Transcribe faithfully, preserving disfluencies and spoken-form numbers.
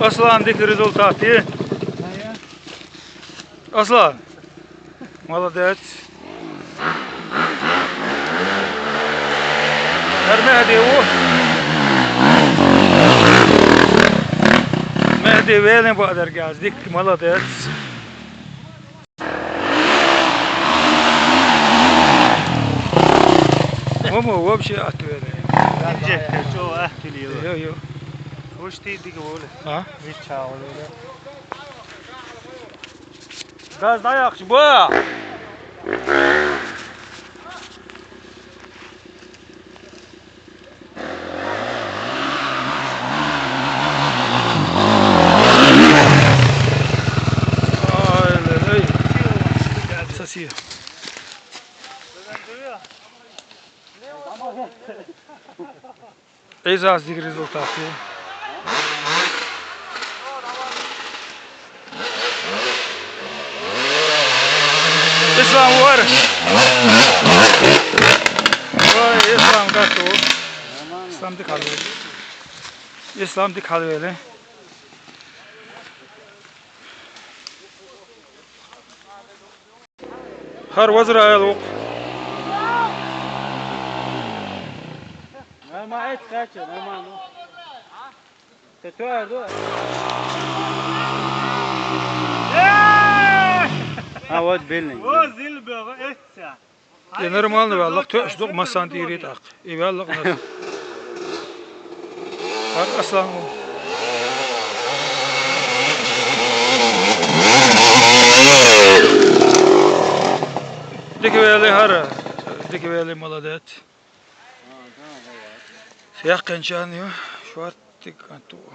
Аслан, дика результат е. Аслан, молодец. ХӀара Мехди ву. Мехди велин бакъдерг яц, дика, молодец. Мама вообще отвели. Инжектор, чё, ахтили, йо. Йо, йо. Уж ты дига воли. А? Вича воли. Газ дай ахчи, бо! Ай, ле, ле. Сосия. Эзаз дика результат е. Ислам вар. Ой, Ислам гату. Ислам дика хьалвели. Ислам дика хьалвели. ХӀара вазра аьлла вукху. Нормально, эцкача, нормально. Ты твердо. А, вот белый. О, зил бёга, эцца. И нормально ваьлла, тоьаш ду-кх массанна тӀера тӀаккха. И ваьлла-кх нас. ХӀара Аслан ву. Дика вели хӀара. Дика вели, молодец. Яьккхинчарна ю, шорттиг кӀант ву.